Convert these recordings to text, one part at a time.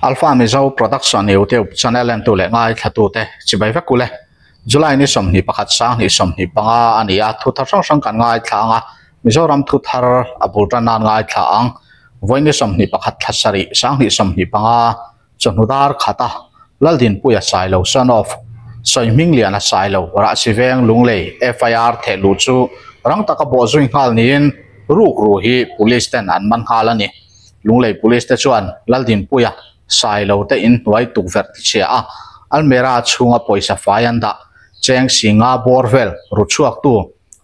Alpha Mizo Production YouTube channel entu leh ngaithlatute chibai vek ule. July ni 21 2025 a ni a, thu thar hrang hrang kan ngaithla ang a, Mizoram thu thar a bul tan nan ngaithla ang. Vawi ni 21 thla sarih 2025 chawhnu dar khata Laldinpuia Sailo son of Sawihmingliana Sailo Rahsiveng Lunglei FIR theh luh chu rang taka bawh zui nghal niin rukru hi police ten an man nghal a ni. Lunglei Police te chuan Laldinpuia Sailo te inhnuai tukverh tichhia a, almera chhunga pawisa fai an dah cheng singa bawr vel ru chhuaktu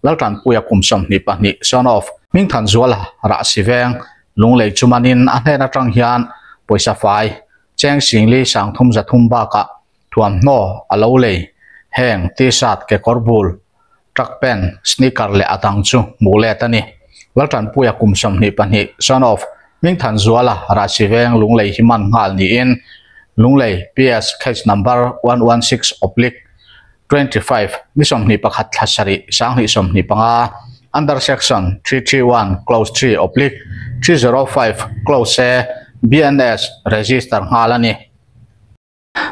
Laltanpuia kum 22 son of Hmingthanzuala Rahsiveng Lunglei chu manin a hnen atang hian pawisa fai cheng singli sangthum zathum bakah thuamhnaw a lo lei heng t-shirt kekawr bul truck pant sneaker leh a dang chu hmuh let a ni. Laltanpuia kum 22 son of Hmingthanzuala Rahsiveng Lunglei hi man nghal niin Lunglei PS case number 116/25 ni 21 thla sarih 2025 under section 331 clause 3/305 clause A BNS register nghal a ni.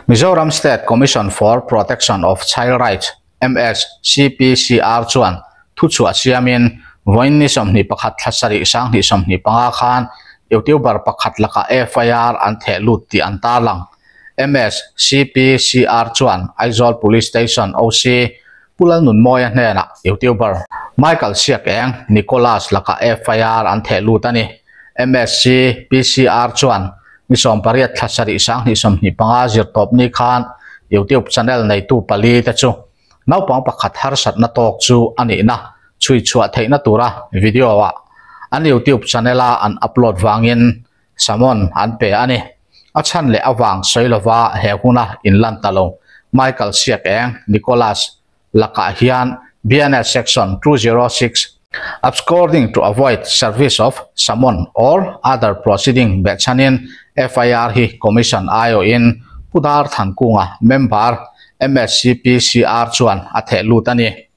Mizoram State Commission for Protection of Child Rights, MSCPCR, chuan thuchhuah siamin vawiin ni 21 thla sarih 2025 khan YouTuber pakhat lakah FIR an theh lut tih an tarlang. MSCPCR chuan Aizawl Police Station OC Pu Lalnunmawia hnenah YouTuber Michael Siak Eng Nicholas lakah FIR an theh lut a ni. MSCPCR chuan ni 18 thla sarih 2025 zirtawp ni khan YouTube channel neitu pali te chu naupang pakhat harsatna tawk chu a nihna chhui chhuah theihna tura video ah an YouTube channel a an upload vangin summon an pe a ni. A chhan leh avang sawi lova he huna inlan ta lo Michael Siak Eng Nicholas lakah hian BNS section 206 absconding to avoid service of summon or other proceeding behchhanin FIR hi Commission aiawhin Pu Dar Thankunga member MSCPCR chuan a theh lut a ni.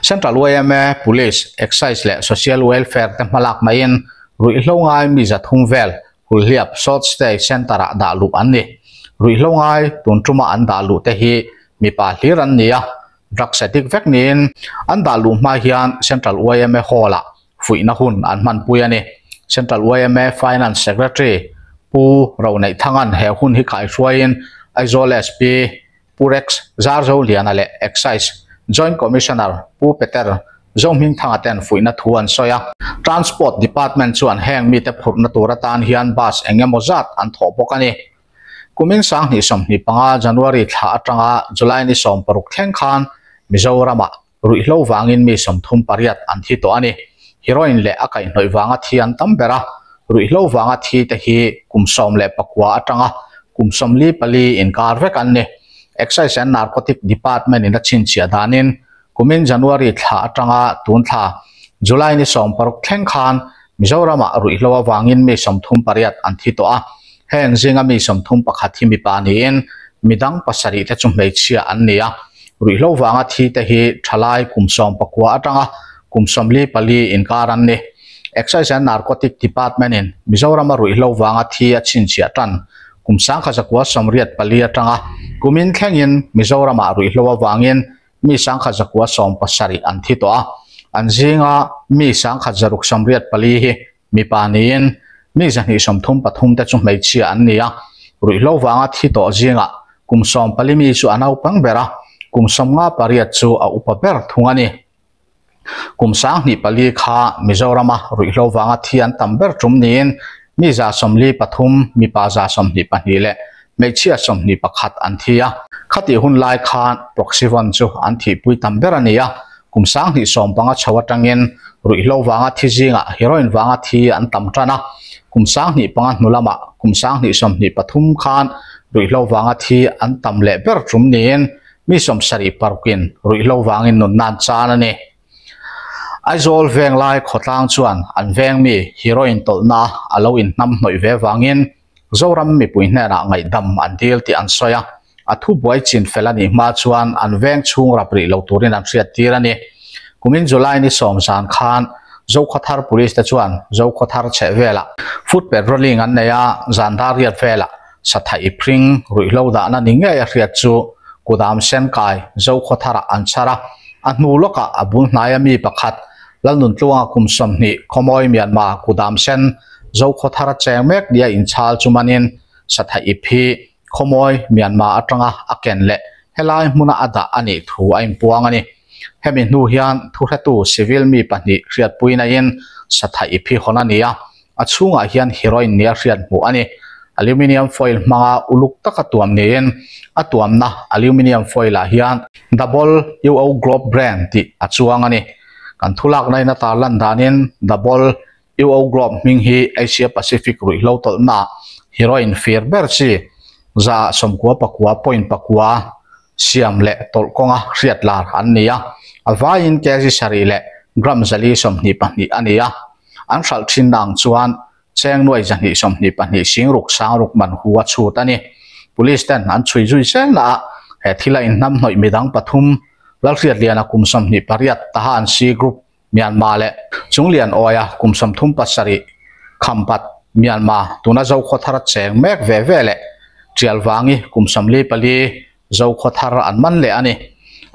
Central YMA, Police, Excise leh Social Welfare te hmalak naiin ruihhlo ngai mi zathum vel Hulhliap Short Stay Centre ah dah luh an ni. Ruihhlo ngai tun tuma an dah luh te hi mipa hlir an ni a, drugs addict vek niin an dah luh hma hian Central YMA Hall ah fuihna hun an hmanpui a ni. Central YMA Finance Secretary Pu Roneihthang'an he hun hi kaihruaiin Aizawl SP Pu Rex Zarzoliana leh Excise Joint Commissioner Pu Peter Zohmingthanga ten fuihna thu an sawi a. Transport Department chuan heng mite phurhna tur atan hian bus eng emaw zat an thawh bawk a ni. Kumin 2025 January thla atanga July ni 16 thleng khan Mizoramah Ruihhlo vangin mi 38 an thi tawh a ni. Heroin leh a kaihhnawih vanga thi an tam ber a, ruihhlo vanga thi te hi kum 19 atanga kum 44 inkar vek an ni. Excise and Narcotic Department in a chhinchhiah danin kumin January thla atanga tun thla July ni 16 thleng khan Mizoramah ruihhlo avangin mi 38 an thi tawh a, heng zinga mi 31 hi mipa niin midang pasarih te chu hmeichhia an ni a. Ruihhlo vanga thi te hi thalai kum 19 atanga kum 44 inkar an ni. Excise and Narcotic Department in Mizorama ruihhlo vanga thi a chhinchhiah tan kum 1984 atanga kumin thlengin Mizorama ruihhlo avangin mi 1970 an thi tawh a. An zinga mi 1984 hi mipa niin mi 233 te chu hmeichhia an ni a. Ruihhlo vanga thi tawh zinga kum 14 mi chu a naupang ber a, kum 58 chu a upa ber thung a ni. Kum 2004 kha Mizorama ruihhlo vanga thi an tam ber tum niin mi 143 mipa 122 leh hmeichhia 21 an thi a. Khati hun lai khan Proxyvon chu an thihpui tam ber a ni a, kum 2015 chho atangin ruihhlo vanga thi zinga heroin vanga thi an tam tan a, kum 2005 hnulama kum 2023 khan ruihhlo vanga thi an tam leh ber tum niin mi 76 ruihhlo vangin nunna an chan a ni. Aizawl veng lai khawtlang chuan an veng mi heroin tawlhna a lo inhnam hnawih ve vangin Zoram mipui hnenah ngaihdam an dil tih an sawi a, a thu buai chin fel a nih hma chuan an veng chhung rap rih lo turin an hriat tir a ni. Kumin July ni 10 zan khan Zokhawthar Police te chuan Zokhawthar chheh velah foot patrolling an nei a, zan dar riat velah Satha ip hring ruihhlo dahna ni ngei a hriat chu kudam sen kai Zokhawtharah an chhar a, a hnu lawkah a bul hnaia mi pakhat Lalnuntluanga kum 20 Khawmawi Myanmar kudam sen Zokhawthara cheng mek nia inchhal chu manin Satha ip hi Khawmawi Myanmar atanga a ken leh helai hmuna a dah a nih thu a inpuang a ni. Hemi hnu hian thuhretu civil mi pahnih hriatpuinain Satha ip hi hawn a ni a, A chhungah hian heroin nia hriat hmuh a ni. Aluminium foil hmanga uluk taka tuam niin a tuamna aluminium foil ah hian Double UO Globe brand tih a chuang a ni. Kan thulakna in a tarlan danin Double UO Globe hming hi Asia Pacific ruihhlo tawlhna heroin fir ber chi 904 point pakua siam leh tawlh kawnga hriat lar an ni a. A vaiin kg sarih leh gram 422 a ni a. An hralh thin ang chuan cheng nuai 222 singruk sangruk man hu a chhut a ni. Police ten an chhui zui zel na a, he thil a inhnam hnawih midang pathum Lalhriatliana kum 28 Tahan C Group Myanmar leh Chunglian Awia kum 37 Khampat Myanmar tuna Zokhawthar cheng mek ve ve leh Tialvangi kum 44 Zokhawthar an man leh a ni.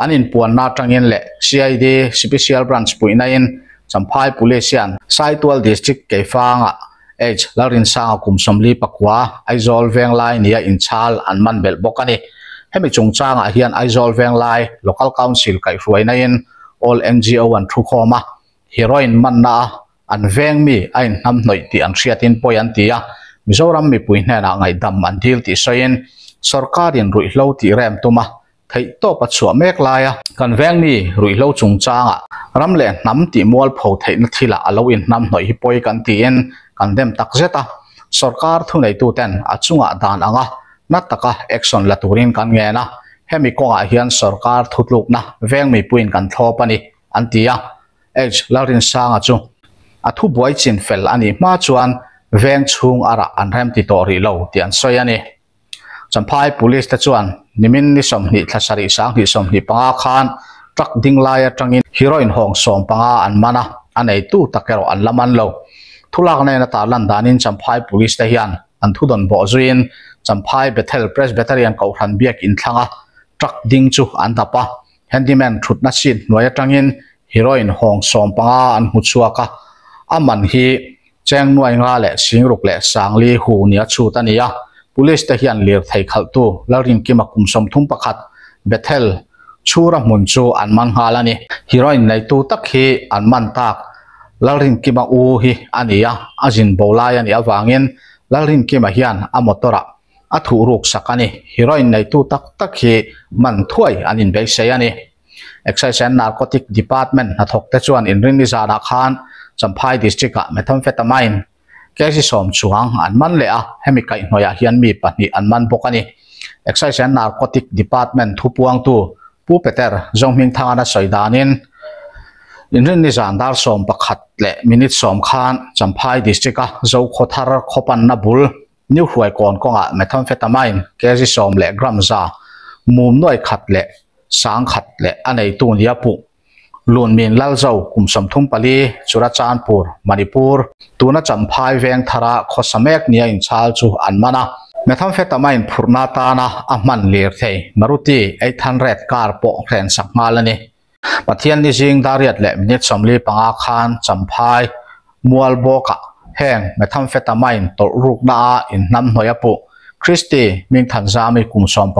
An inpuanna atangin leh CID Special Branch puihnain Champhai Police hian Saitual District Keifangah H Lalrinsanga kum 49 Aizawl Venglai nia inchhal an man belh bawk a ni. Hemi chungchangah hian Aizawl Venglai Local Council kaihhruainain All NGO an thukhawm a, heroin manna a an veng mi a inhnam hnawih tih an hriatin pawi an ti a, Mizoram mipui hnenah ngaihdam an dil tih sawiin sorkarin ruihhlo tih rem tum a, theihtawp a chhuah mek lai a. Kan veng mi ruihhlo chungchangah ram leh hnam tih mualpho theihna thilah a lo inhnam hnawih hi pawi kan tiin kan dem tak zet a, sorkar thuneituten a chungah dan anga na taka action la turin kan ngen a, hemi kawngah hian sorkar thutlukna veng mipuiin kan thlawp a ni, an ti a. H Lalrinsanga chu a thubuai chin fel a nih hma chuan veng chhung a rah an rem ti tawh rih lo tih an sawi a ni. Champhai Police te chuan nimin ni 20 thla sarih 2025 khan truck ding lai atangin heroin hawng 15 an man a, a neitu tak erawh an la man lo. Thulak nena tarlan danin Champhai Police te hian an thudawn bawh zuiin Champhai Bethel Presbyterian Kohhran biak inthlanga truck ding chu an dap a, Handyman thutna seat hnuai atangin heroin hawng 15 an hmu chhuak a, a man hi cheng nuai nga leh singruk leh sangli hu nia chhut a ni a. Police te hian lirthei khalhtu Lalrinkima kum 31 Bethel chhura hmun chu an man nghal a ni. Heroin neitu tak hi an man tak Lalrinkima u hi a ni a, a zin bo lai a nih avangin Lalrinkima hian a motor ah a thuh ruk sak a ni. Heroin neitu tak tak hi man thuai an inbeisei a ni. Excise and Narcotic Department hnathawk te chuan inrinni zanah khan Champhai District ah Methamphetamine kg 10 chuang an man leh a, hemi kaihhnawihah hian mi pahnih an man bawk a ni. Excise and Narcotic Department thupuangtu Pu Peter Zonghmingthangana sawi danin inrinni zan dar 11 leh minute 10 khan Champhai District a Zokhawthar khawpanna bul New hruai kawn kawngah Methamphetamine kg 10 leh gram za mum nuai khat leh sang khat leh a neitu nia puh Lunmin Lalzo kum 34 Churachandpur Manipur tuna Champhai veng thara khawsa mek nia inchhal chu an man a. Methamphetamine phurhna tana a hman lir thei Maruti 800 car pawh hren sak nghal a ni. Pathian ni zing dariat leh minute 45 khan Champhai mual bawkah heng Methamphetamine tawlh rukna a inhnam hnawih a puh Christy Mingthanzami kum 19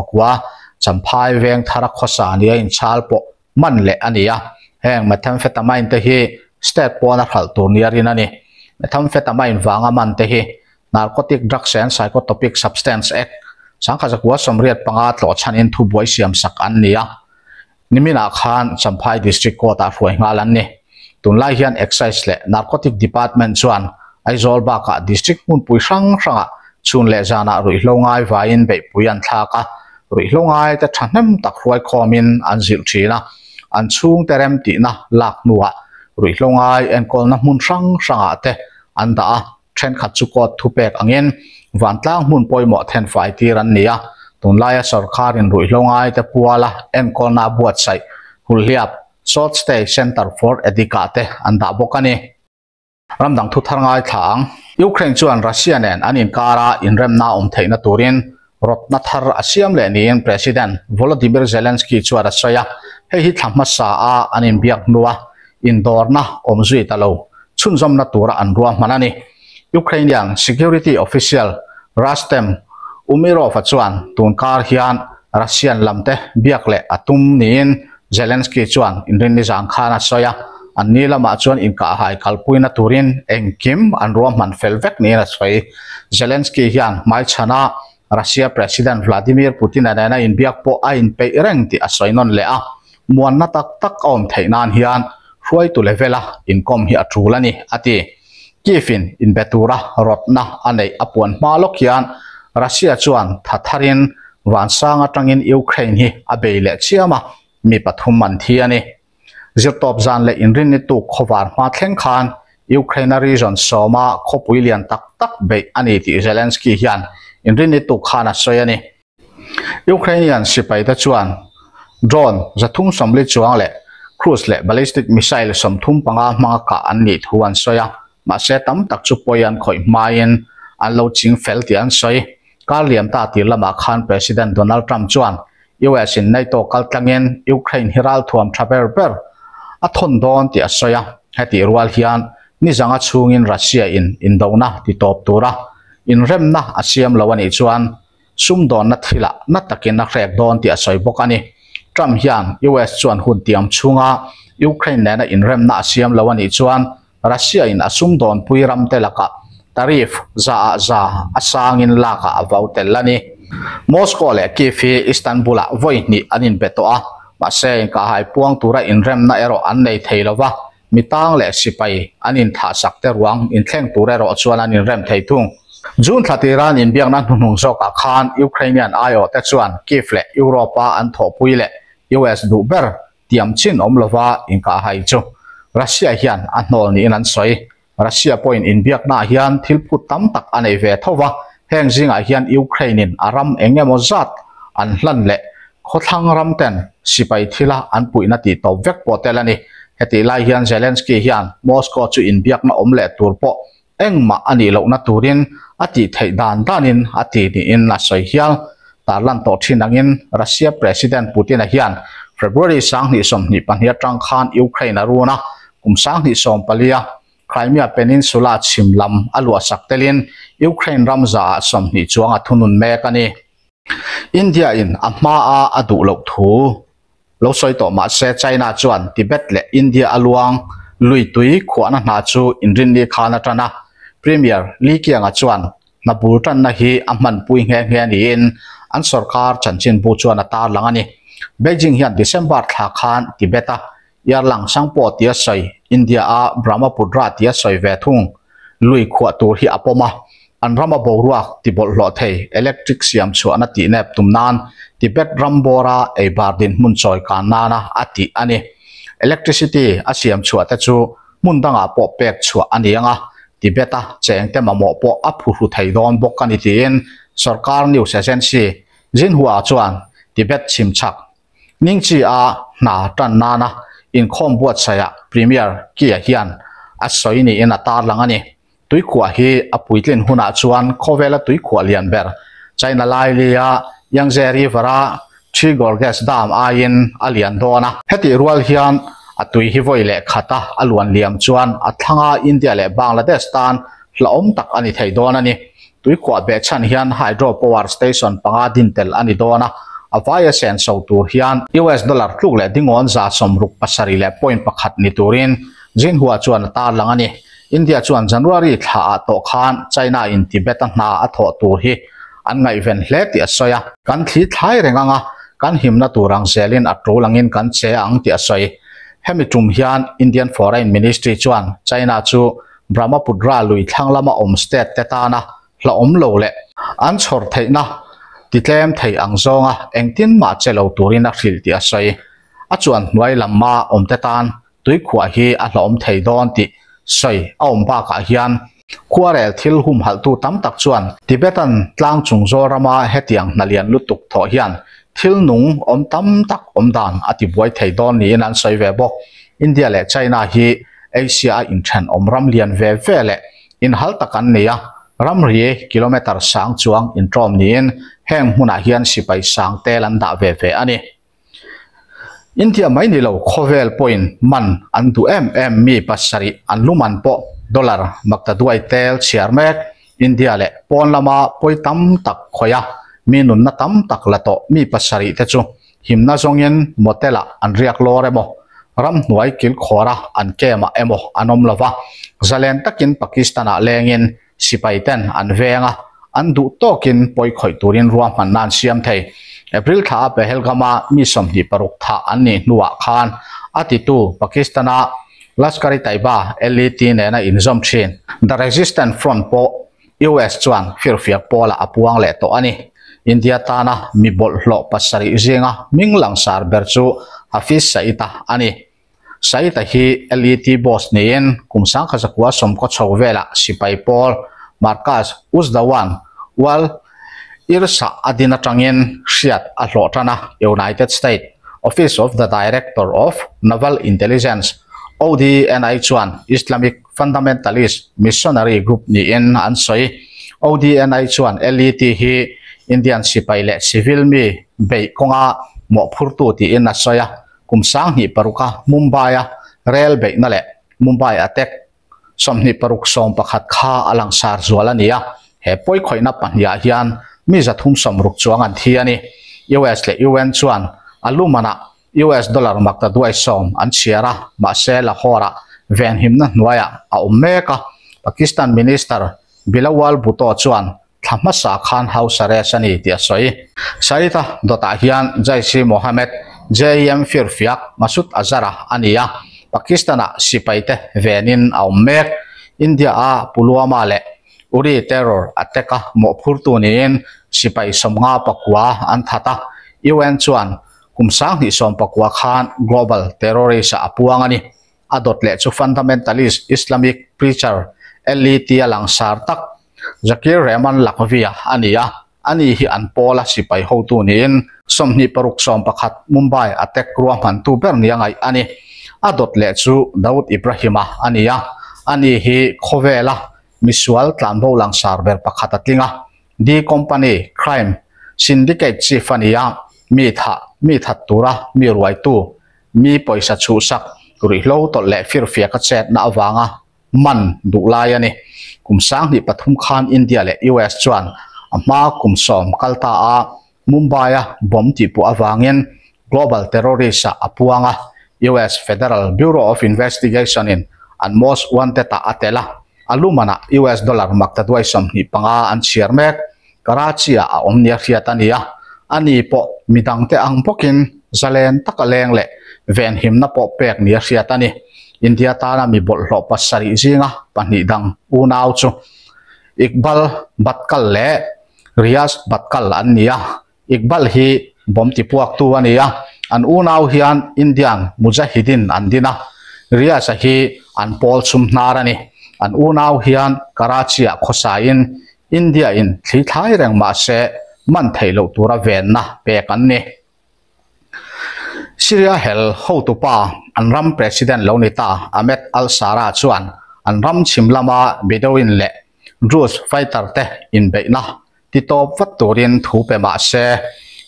Champhai veng thara khawsa nia inchhal pawh man leh a ni a. Heng Methamphetamine te hi state pawna hralh tur nia rin a ni. Methamphetamine vanga man te hi Narcotic Drugs and Psychotropic Substance Act 1985 tlawh chhanin thubuai siam sak an ni a. Niminah khan Champhai District Court ah hruai nghal an ni. Tunlai hian Excise leh Narcotic Department chuan Aizawl bakah District hmunpui hrang hrangah chhun leh zanah ruihhlo ngai vaiin beihpui an thlak a, ruihhlo ngai te thahnem tak hruai khawmin an zilh thin a, an chhungte rem tihna lak hnuah ruihhlo ngai enkawlna hmun hrang hrangah te an dah a, thenkhat chu court thupek angin vantlang hmun pawimawh thenfai tir an ni a. Tunlaia sorkarin ruihhlo ngai te puala enkawlna buatsaih Hulhliap Short Stay Centre for Addict ah te an dah bawk a ni. Ramdang thu thar ngai thla ang. Ukraine chuan Russia nen an inkara inremna awm theihna turin Rawtna thar a siam leh niin President Volodymyr Zelensky chuan a sawi a, hei hi thla hmasa a an inbiak hnua indawrna awm zui ta lo chhunzawmna tura an ruahman a ni. Ukrainian security official Rustem Umerov-a chuan tun kar hian Russian lamte biak leh a tum niin Zelensky chuan inrinni zan khan a sawi a, anni lamah chuan inkahhai kalpuina turin engkim an ruahman fel vek niin a sawi. Zelensky hian hmaichhana Russia President Vladimir Putin-a nena inbiak pawh a inpeih reng tih a sawi nawn leh a, muanna tak tak a awm theih nan hian hruaitu level-a inkawm hi a tul a ni, a ti. Kyiv-in inbe tura rawtna a neih a puan hma lawk hian Russia chuan tha tharin vansang atangin Ukraine hi a bei leh chiam a, mi pathum an thi a ni. Zirtawp zan leh inrinni tuk khawvar hma thleng khan Ukraine-a region sawma khawpui lian tak tak beih a ni tih Zelensky hian inrinni tuk khan a sawi a ni. Ukrainian sipaite chuan drone 340 chuang leh cruise leh ballistic missile 35 hmanga kah an nih thu an sawi a, mahse tam tak chu pawi an khawih hmain an lo ching fel tih an sawi. Kar liam ta tir lamah khan President Donald Trump chuan US in NATO kaltlangin Ukraine hi ralthuam tha ber ber a thawn dawn tih a sawi a, hetih rual hian nizanga chhungin Russia in indona titawp tura inremna a siam lo a nih chuan sumdawnna thilah na takin a hrek dawn tih a sawi bawk a ni. Trump hian US chuan hun tiam chhunga Ukraine nena inremna a siam lo a nih chuan Russia in a sumdawnpui ramte lakah tariff za ah za a sangin lakah a vau tel a ni. Moscow leh Kyiv hi Istanbul-ah vawi hnih an inbe tawh a, mahse inkahhai puang tura inremna erawh an nei thei lo va, Mi tang leh sipai an inthahsak te ruang inthleng tur erawh chuan an inrem thei thung. June thla tira an inbiakna hnuhnung zawkah khan Ukrainian aiawh te chuan Kyiv leh Europe-a an thawhpui leh US duh ber tiam chin awm lova inkahhai chu Russia hian a hnawl niin an sawi. Russia pawhin inbiaknaah hian thil phut tam tak a nei ve tho va, heng zingah hian Ukraine-in a ram eng emaw zat an hlan leh khawthlang ram ten sipai thila an puihna tih tawp vek pawh tel a ni. Hetih lai hian Zelensky hian Moscow chu inbiakna awm leh tur pawh engmah a nih lohna turin a tih theih dan danin a ti niin a sawi hial. Tarlan tawh thin angin Russia President Putin-a hian February 2024 atang khan Ukraine a run a, kum 2014-a Crimea Peninsula chhim lam a luahsak telin Ukraine ram zaah 20 chuang a thunun mek a ni. India-in a hmaa a duh loh thu lo sawi tawh mah se China chuan Tibet leh India a luang lui tui khuahna hna chu inrinni khan a tan a, Premier Li Qiang-a chuan hna bul tanna hi a hmanpui nghe nghe niin an sorkar chanchinbu chuan a tarlang a ni. Beijing hian December thla khan Tibet-a Yarlang Sangpo tia sawi, India-a Brahmaputra tia sawi ve thung lui khuah tur hi a pawm a, an rama boruak ti bawlhhlawh thei electric siam chhuahna tih nep tum nan Tibet ram bawra eibar dinhmun chawi kan nana a tih a ni. Electricity a siam chhuah te chu hmun dangah pawh pek chhuah a ni ang a, Tibet-a chengte mamawh pawh a phuhru thei dawn bawk a ni tiin sorkar news agency Xinhua chuan Tibet chhimchhak Ningchi a hna tan nana inkhawm buatsaihah Premier Kia hian a sawi niin a tarlang a ni. Tuikhuah hi a puitlin hunah chuan khawvela tuikhuah lian ber China lailia Yangtze River-a Three Gorges Dam aiin a lian dawn a. Hetih rual hian a tui hi vawi leh khata a luan liam chuan a thlanga India leh Bangladesh tan hlauhawm tak a ni thei dawn a ni. Tuikhuah behchhan hian hydro power station panga din tel a ni dawn a, a vaia senso tur hian US dollar tluk leh dingawn 67.1 ni turin Xinhua chuan a tarlang a ni. India chuan January thla ah tawh khan China in Tibet a hna a thawh tur hi an ngaihven hle tih a sawi a. Kan thli thlai reng ang a, kan himna tur ang zelin a tul angin kan che ang tih a sawi. Hemi tum hian Indian Foreign Ministry chuan China chu Brahmaputra lui thlang lama awm state te tana hlauhawm lo leh an chhawr theihna titlem thei ang zawnga engtin mah che lo turin a hrilh tih a sawi. A chuan hnuai lamma awmte tan tuikhuah hi a hlauhawm thei dawn tih sawi a awm bakah hian khuarel thil humhalhtu tam tak chuan Tibetan tlang chung zawl rama hetiang hna lian lutuk thawh hian thil nung awm tam tak awm dan a tibuai thei dawn niin an sawi ve bawk. India leh China hi Asia a inthenawm ram lian ve ve leh inhal tak an nei a. Ramri kilometre sang chuang inṭawm niin heng hmunah hian sipai sang tel an dah ve ve a ni. India mai ni lo khawvel pawhin man an duh em em mi pasarih an lu man pawh dollar maktaduai tel chhiar mek. India leh pawn lama pawi tam tak khawih a, mi nunna tam tak la tawh mi pasarih te chu himna zawngin motel ah an riak lawr emaw, ramhnuai kilkhawra an camp ah emaw an awm lova, zalen takin Pakistan ah lengin sipai ten an veng a, an duh tawkin pawi khawih turin ruahmanna an siam thei. April thla a Pahalgam a mi 26 thah an nih hnuah khan a titu Pakistan a Lashkar-e-Taiba, LET, nena inzawm thin The Resistance Front pawh US chuan firfiak pawlah a puang leh tawh a ni. India tana mi bawlhhlawh pasarih zinga hming langsar ber chu Hafiz Saeed-a a ni. Saeed-a hi LET boss niin kum sangkha zakua sawmkaw chho velah sipai pawl Markaz Uz-Dawan Wal Irsa a din atangin hriat a hlawh tan a, United States Office of the Director of Naval Intelligence, ODNI, chuan Islamic Fundamentalist Missionary Group niin an sawi. ODNI chuan LET hi Indian sipai leh civil mi beih kawnga mawhphurtu tiin a sawi a, kum 2006a Mumbai-a rel beihna leh Mumbai attack 26 11 kha a langsar zual a ni a, he pawikhawihna pahniha hian mi 360 chuang an thi a ni. US leh UN chuan a lumanah US dollar makta duai sawm an chhiar a, mahse Lahore-ah venhimna hnuaiah a awm mek a, Pakistan Minister Bilawal Bhutto chuan Thla hmasa khan house arrest a ni tih a sawi. Saeed-a dawtah hian Jaish-e-Mohammed, JEM firfiak Masood Azhar-a a ni a, Pakistan-ah sipaite venin a awm mek. India-a Pulwama leh Uri terror attack-a mawhphurtu niin sipai 59 an that a, UN chuan kum 2019 khan global terrorist-ah a puang a ni. A dawt leh chu fundamentalist Islamic preacher LET-a langsar tak Zakir Rehman Lakhvi-a a ni a, ani hi an pawla sipai hotu niin 26 11 Mumbai attack ruahmantu ber nia ngaih a ni. A dawt leh chu Dawood Ibrahim-a a ni a, ani hi khawvela misual tlanbo langsar ber pakhat a tling a, D Company Crime Syndicate Chief a ni a, mi thah, mi that tura mi ruaitu, mi pawisa chhuhsak, ruihhlo tawlh leh firfiaka chetna avanga man duh lai a ni. Kum 2003 khan India leh US chuan a hma kum sawm kal ta a Mumbai-a bomb tihpuah avangin global terrorist-ah a puang a, US Federal Bureau of Investigation-in an most wanted-ah a tel a, a lumanah US dollar maktaduai 25 an chhiar mek. Karachi-ah a awm nia hriat a ni a, ani pawh midangte ang bawkin zalen taka leng leh venhimna pawh pek nia hriat a ni. India tana mi bawlhhlawh pasarih zinga pahnih dang unau chu Iqbal Bhatkal leh Riyaz Bhatkal an ni a, Iqbal hi bomb tipuaktu a ni a, an unau hian Indian Mujahideen an din a, Riyaz-a hi an pawl chhum hnar a ni. An unau hian Karachi-ah khawsain India in thli thlai reng mah se man theih loh tura venna pek an ni. Syria hel hotupa an ram President lo ni ta Ahmed al-Sharaa chuan an ram chhim lama Bedouin leh Druze fighter te inbeihna ti tawp vat turin thu pe mah se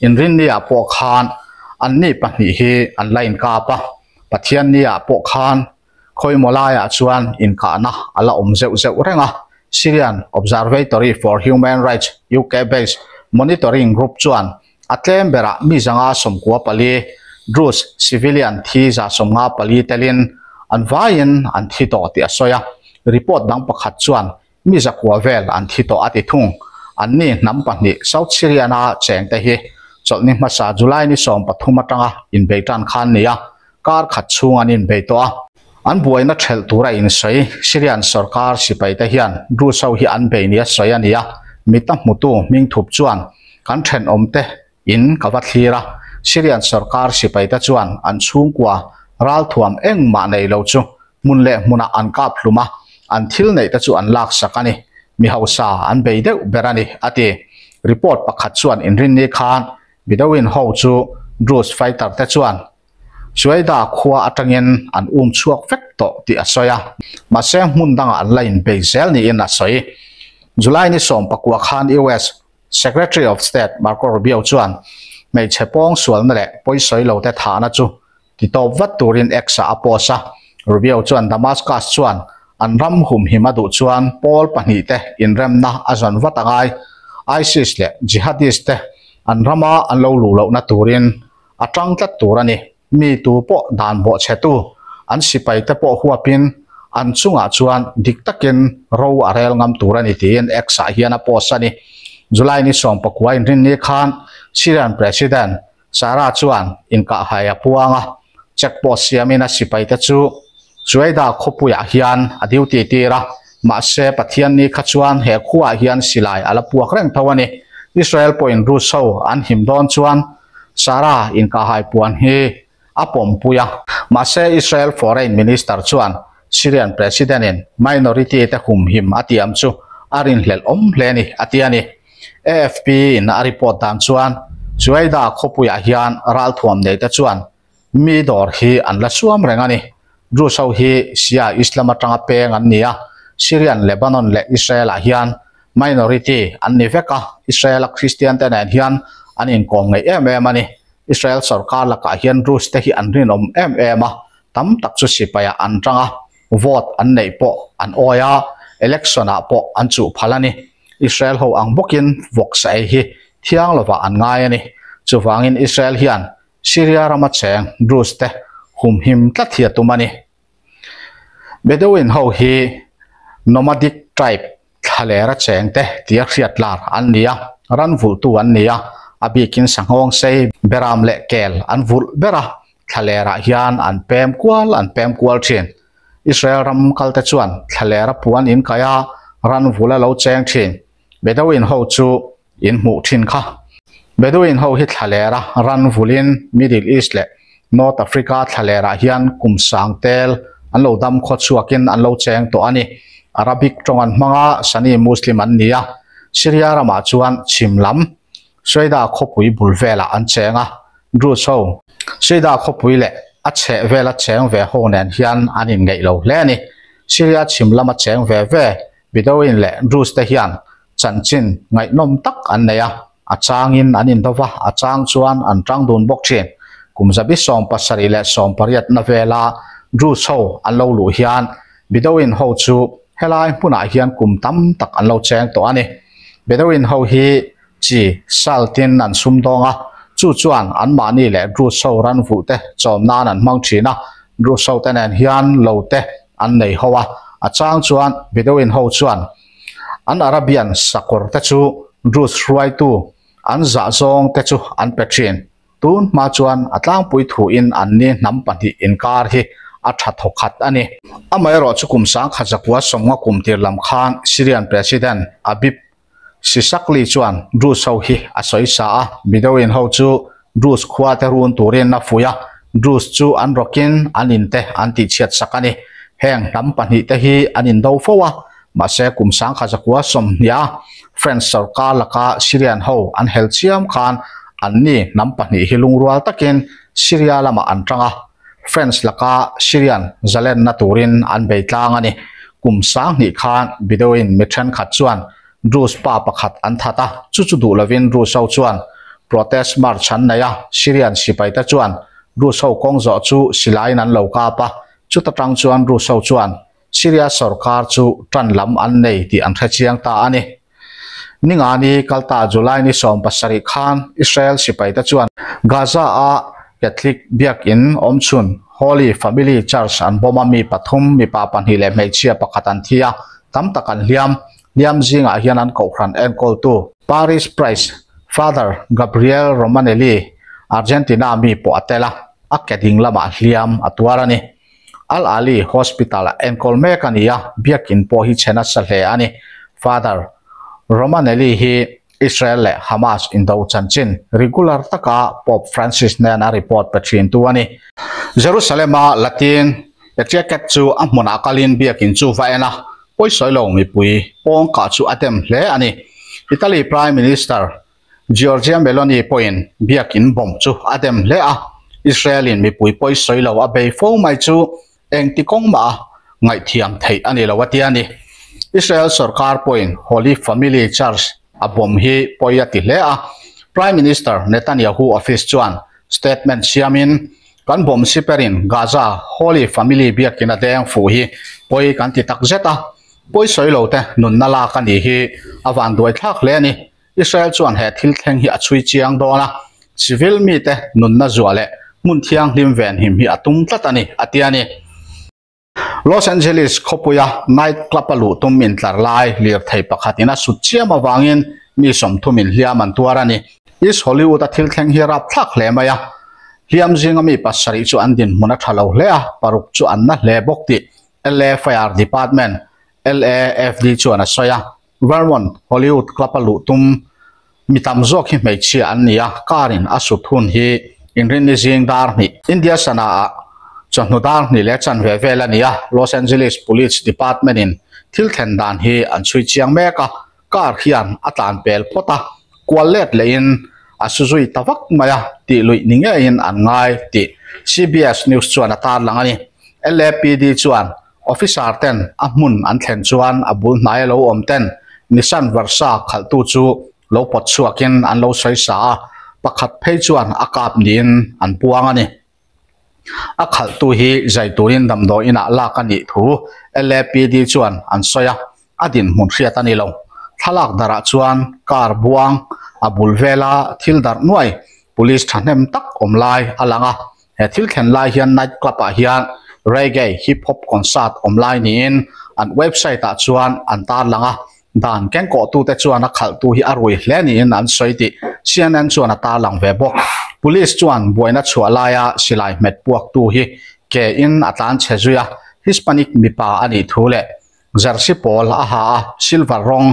inrinni-ah pawh khan anni pahnih hi an la inkap a, Pathianni-ah pawh khan Khawimaw laiah chuan inkahna a la awm zeuh zeuh reng a, Syrian Observatory for Human Rights, UK-based monitoring group chuan a tlem berah mi 194, Druze civilian thi 154 telin an vaiin an thi tawh tih a sawi a. Report dang pakhat chuan mi zakua vel an thi tawh a ti thung. Anni hnam pahnih South Syrian-a chengte hi chawlhni hmasa July ni 13 atanga inbei tan khan ni a, kar khat chhung an inbei tawh a. An buaina thelh tura insawi Syrian sorkar sipaite hian Druze ho hi an bei nia sawi a ni a, mit a hmutu hming thup chuan kan thenawmte in ka va thlir a, Syrian sorkar sipaite chuan an chhungkua ralthuam engmah nei lo chu hmun leh hmunah an kap hlum a, an thil neihte chu an laksak a ni. Mi hausa an bei deuh ber a ni, a ti. Report pakhat chuan inrinni khan Bedouin ho chu Druze fighter te chuan Suaida khua atangin an um chhuak vek tawh tih a sawi a, mahse hmun dangah an la inbei zel niin a sawi. July ni 19 khan US Secretary of State Marco Rubio chuan hmeichhe pawng sualna leh pawisawi lo te thahna chu ti tawp vat turin X ah a post a. Rubio chuan Damascus chuan an ram humhim a duh chuan pawl pahnihte inremna a zawn vat a ngai. ISIS leh jihadist te an rama an lo luh lohna turin a tang tlat tur a ni. Mi tu pawh dan bawhchhetu an sipaite pawh huapin an chungah chuan dik takin ro a rel ngam tur a ni tiin X ah hian a post a ni. July ni 19 inrinni khan Syrian President Sarah chuan inkahhai a puang a, check post siamin a sipaite chu Suwaida khawpuiah hian a duty tir a, mahse Pathianni kha chuan he khuaah hian silai a la puak reng tho a ni. Israel pawhin Rus ho an him dawn chuan Sarah inkahhai puan hi a pawmpui a. Mahse Israel Foreign Minister chuan Syrian President-in minority te humhim a tiam chu a rinhlelh awm hle ni a ti a ni. AFP in a report dan chuan Suwaida khawpuiah hian ralthuam nei te chuan mi dawr hi an la suam reng a ni. Druze ho hi Shia Islam atanga peng an ni a, Syrian, Lebanon leh Israel ah hian minority an ni vek a, Israel a Christian te nen hian an inkawm ngeih em em a ni. Israel sorkar lakah hian Druze te hi an rinawm em em a, tam tak chu sipaiah an tang a, vote an neih pawh an awi a, election ah pawh an chuh phal a ni. Israel ho ang bawkin vawksa ei hi thiang lovah an ngai a ni. Chuvangin Israel hian Syria rama cheng Druze te humhim tlat hi a tum a ni. Bedouin ho hi nomadic tribe thlalera cheng te tia hriat lar an ni a, ran vulhtu an ni a, a bikin sanghawng sei beram leh kel an vulh ber a, thlalerah hian an pem kual an pem kual thin. Israel ram kalte chuan thlalera puan in kai a, ran vul a lo cheng thin. Bedouin ho chu in hmuh thin kha. Bedouin ho hi thlalera ran vulin Middle East leh North Africa thlalerah hian kum sang tel an lo dam khaw chhuakin an lo cheng tawh a ni. Arabic tawng an hmang a, Sunni Muslim an ni a. Syria ramah chuan chhim lam Suwaida khawpui bul velah an cheng a, Druze ho Suwaida khawpui leh a chheh vela cheng ve ho nen hian an inngeih lo hle a ni. Syria chhim lama cheng ve ve Bedouin leh Druze te hian chanchin ngaihnawm tak an nei a, a changin an indo va, a chang chuan an tang dun bawk thin. Kum zabi 70 leh 80 na vela Druze ho an lo luh hian Bedouin ho chu helai hmunah hian kum tam tak an lo cheng tawh a ni. Bedouin ho hi chi salt in an sumdawng a, chu chuan anmahni leh Druze ho ran vuh te chawm nan an hmang thin a, Druze ho te nen hian lo te an nei ho a, a chang chuan Bedouin ho chuan an Arabian sakawr te chu Druze hruaitu an zah zawng te chu an pe thin. Tun hma chuan a tlangpui thuin anni hnam pahnih inkar hi a tha thawkhat a ni. Amaherawh chu kum 1990 kum tir lam khan Syrian President Abib Sisakli chuan Druze ho hi a sawi sa a, Bedouin ho chu Druze khua te run turin a fuih a, Druze chu an rawkin an in te an tihchhiat sak a ni. Heng hnam pahnih te hi an indo fo a, mahse kum 1920 a French sorkar laka Syrian ho an hel chiam khan anni hnam pahnih hi lungrual takin Syria lamah an tang a, French laka Syrian zalenna turin an bei tlang a ni. Kum 2000 khan Bedouin mi thenkhat chuan Druze pa pakhat an that a, chu chu duh lovin Druze ho chuan protest march an nei a, Syrian sipaite chuan Druze ho kawng zawh chu silaiin an lo kap a, chuta tang chuan Druze ho chuan Syria sorkar chu tan lam an nei tih an hre chiang ta a ni. Ningani kalta July ni 17 khan Israel sipaite chuan Gaza a Catholic biakin awmchhun Holy Family Church an bomb a, mi pathum, mipa pahnih leh hmeichhia pakhat an thi a, tam tak an hliam. Hliam zingah hian an kohhran enkawltu Parish Priest Father Gabriel Romanelli, Argentina mi pawh a tel a, a ke ding lamah hliam a tuar a ni. Al Ahli Hospital ah enkawl mek a ni a, biakin pawh hi chhe nasa hle a ni. Father Romanelli hi Israel leh Hamas indo chanchin regular taka Pope Francis nen a report pe thintu a ni. Jerusalem-a Latin Patriarchate chu a hmunah kalin biakin chu va en a, pawisawi lo mipui pawngkah chu a dem hle a ni. Italy Prime Minister Giorgia Meloni pawhin biakin bomb chu a dem hle a, Israel-in mipui pawisawi lo a bei fo mai chu engti kawng mah a ngaihthiam theih a ni lo a ti a ni. Israel sorkar pawhin Holy Family Church a bomb hi pawi a ti hle a, Prime Minister Netanyahu office chuan statement siamin, Kan bomb siperin Gaza Holy Family biakin a deng fuh hi pawi kan ti tak zet a, pawi sawi lo te nunna lak a nih hi a vanduai thlak hle a ni. Israel chuan he thil thleng hi a chhui chiang dawn a, civil mite nunna zuah leh hmun thianghlim venhim hi a tum tlat a ni, a ti a ni. Los Angeles khawpuia night club a luh tum intlar lai lirthei pakhatin a sut chiam avangin mi sawmthumin hliam an tuar a ni. East Hollywood a thil thleng hi a rapthlak hle mai a, hliam zinga mi pasarih chu an dinhmun a tha lo hle a, paruk chu an na hle bawk tih LA Fire Department, LAFD, chuan a sawi a. Vermont Hollywood Club a luh tum mi tam zawk hi hmeichhia an ni a, car in a sut hun hi inrinni zing dar hnih, India sana ah chawhnu dar hnih leh chanve vel a ni a, Los Angeles Police Department in thil thlen dan hi an chhui chiang mek a, car hian a tlan pel phawt a, kual let lehin a su zui ta vak mai a, tih luih ni ngeiin an ngai tih CBS News chuan a tarlang a ni. LAPD chuan Officer ten a hmun an thlen chuan a bul hnai a lo awm ten Nissan Versa khalhtu chu lo pawt chhuakin an lo sawi sa a, pakhat phei chuan a kap niin an puang a ni. A khalhtu hi zai turin damdawi inah lak a nih thu LAPD chuan an sawi a, a dinhmun hriat a ni lo. Thlalak darah chuan car buang a bul vela thil darh nuai police thahnem tak awm lai a lang a, He thil thlen lai hian night club ah hian reggae hip hop concert awm lai niin an website ah chuan an tarlang a, dan kengkawh tute chuan a khalhtu hi a rui hle niin an sawi tih CNN chuan a tarlang ve bawk. Police chuan buaina chhuah laia silai hmet puaktu hi ke in a tlan chhe zui a, Hispanic mipa a nih thu leh jersey pawl a ha a, silver rawng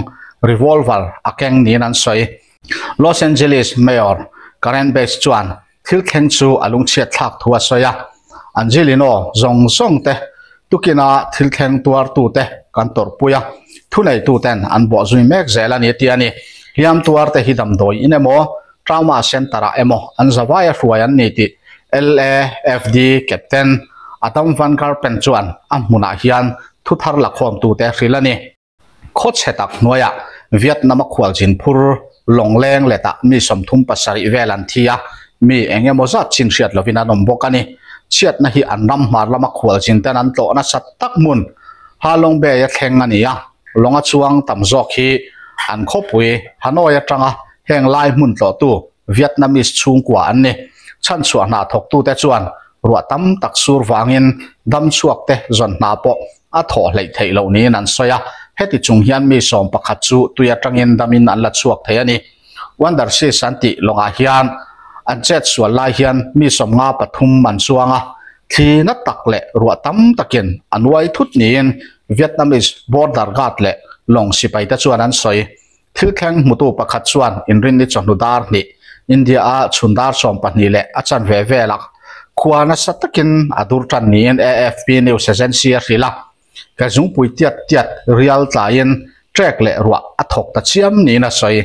revolver a keng niin an sawi. Los Angeles Mayor Karen Bass chuan Thil thleng chu a lungchhiat thlak thu a sawi a, Angelino zawng zawng te tukina thil thleng tuartu te kan tawrhpui a, thuneituten an bawh zui mek zel a ni tih a ni. Hliam tuar te hi damdawi in emaw, trauma center ah emaw an zavai a hruai an ni tih LAFD Captain Adam Van Gerpen chuan a hmunah hian thuthar lakhawmtute hrilh a ni. Khawchhe tak hnuaiah Vietnam-a khualzin phur lawngleng letah mi 37 vel an thi a, mi eng emaw zat chin hriat lovin an awm bawk a ni. Chhiatna hi an ram hmar lama khualzin ten an tlawh nasat tak hmun Ha Long Bay-a thleng a ni a, lawnga chuang tam zawk hi an khawpui Hanoi atanga heng lai hmun tlawhtu Vietnamese chhungkua an ni. Chhanchhuah hna thawktute chuan ruah tam tak sur vangin damchhuakte zawn hna pawh a thawh hleih theih loh niin an sawi a, heti chung hian mi 11 chu tui atangin damin an la chhuak thei a ni. Wonder Seas an tih lawngah hian an chet sual lai hian mi 53 an chuang a, thli na tak leh ruah tam takin a nuai thut niin Vietnamese border guard leh lawng sipaite chuan an sawi. Thil thleng hmutu pakhat chuan inrinni chawhnu dar hnih, India-a chhun dar 12 leh a chanve velah khua nasa takin a dur tan niin AFP news agency a hrilh a. Ka zungpui tiat tiat rial tlaiin trek leh ruah a thawk ta chiam niin a sawi.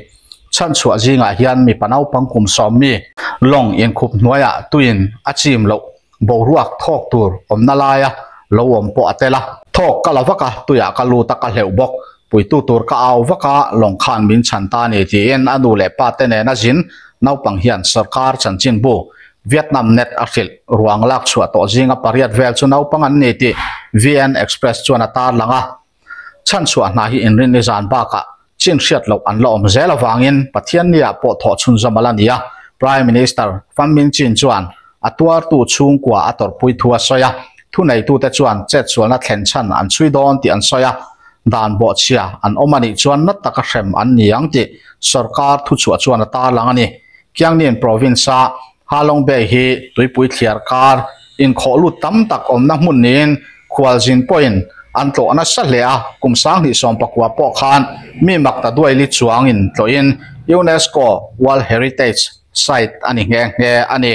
Chhanchhuah zingah hian mipa naupang kum 10 mi lawng inkhup hnuaiah tuin a chim loh boruak thawk tur awmna laia lo awm pawh a tel a. Thawk ka la vak a, tuiah ka lut a ka hleuh bawk. Puitu tur ka au vak a, lawng khan min chhan ta a ni tiin a nu leh pa te nena zin naupang hian sarkar chanchinbu Vietnam Net a hrilh. Ruang lak chhuah tawh zinga pariat vel chu naupang an ni tih VN Express chuan a tarlang a. Chhanchhuah hna hi inrinni zan bakah chin hriat loh an la awm zel avangin Pathiannia pawh thawh chhunzawm a la ni a, Prime Minister Pham Minh Chinh chuan a tuartu chhungkua a tawrhpui thu a sawi a, thuneitute chuan chetsualna thlen chhan an chhui dawn tih an sawi a, dan bawhchhia an awm a nih chuan na taka hrem an ni ang tih sorkar thuchhuah chuan a tarlang a ni. Kiangnin Province-a Ha Long Bay hi tuipui thliar kar inkhawh lut tam tak awmna hmun niin khualzin pawhin an tlawh nasa hle a, kum 2019 pawh khan mi mak ta duai li chuangin tlawhin UNESCO World Heritage Site a ni nghe nghe a ni.